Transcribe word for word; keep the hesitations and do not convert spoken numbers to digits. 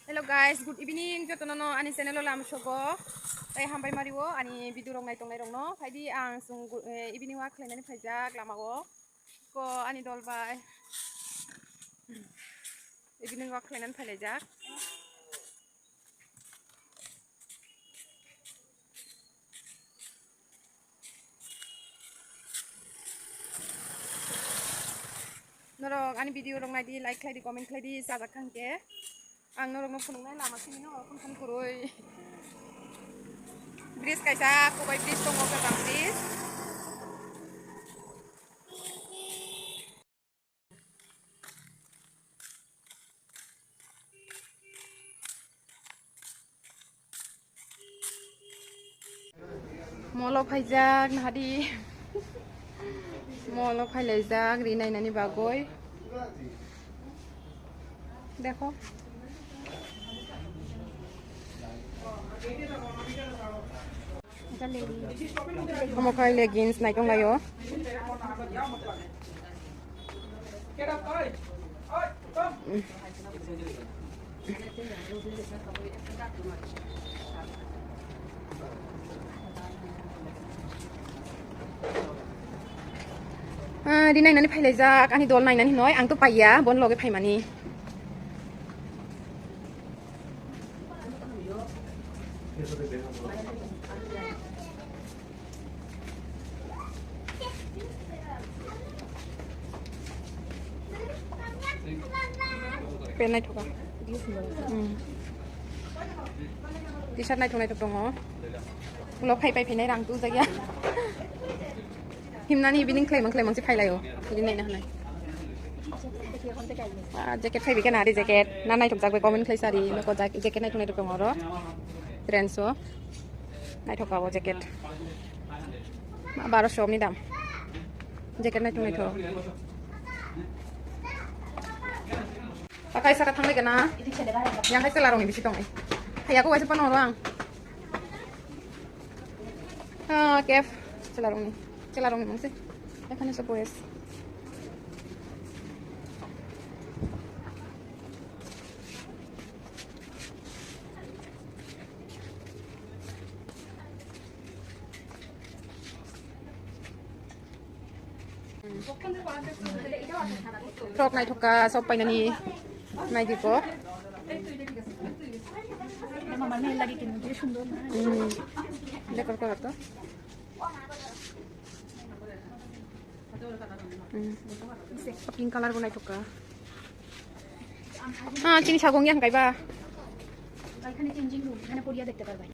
Hello guys, good evening. Jotono no ani channel o lam sogo. Tai hambai mario ani video rok nai tongnai rok no. Phaidi ang sung gu-, eh, evening walk khlainani phaijak lama o. Ko ani dol bai. Evening walk khlainani phailaijak. Norok ani video rok naidi, like khlaidi, comment khlaidi, chajak kha hwnkhe ang norokno phunuknai lama simi no phun phun kwrwi. Bridge kaisa, Kobai bridge tongo, kwcham bridge. Molo phaijak nahadi. Molo phailaijak ri nainani bagwi. Dekho. Omo khe leggings naitok laio. Ah, di nainani phailaijak, ani dol nainani hinoi, ang to paiya, bon loge phaimani. Pant naithoka. Hmm. T-shirt naithok naithok tongo. Ulo phai phai phinai rang tujakya. Himnani evening khlaimang khlaimang se phailaio. Bini naina hwnai. Ah, jacket phaibi kena ari jacket. Na naithok jak bai comment khlai sari. Noko jak-, jacket naithok naithok tongo oro. Trends o. Naithok ka o jacket. Ma baro som ni dam. Jacket naithok naithok. Pakai saka thanglai kena. Yang hai selarong ni bisi tong. Hai aku waisa pano orang. Ah, kef. Selarong ni. Selarong ni mangsi. Ekhane so pues. Frock naithok ka, sok painani naidi ko. Hmm. Dekor ko to. Hmm. Pink color bo naithok ka. Ah, chini sagong yang kaiba. এখানে changing room, এখানে পরিয়া দেখতে পারবেন।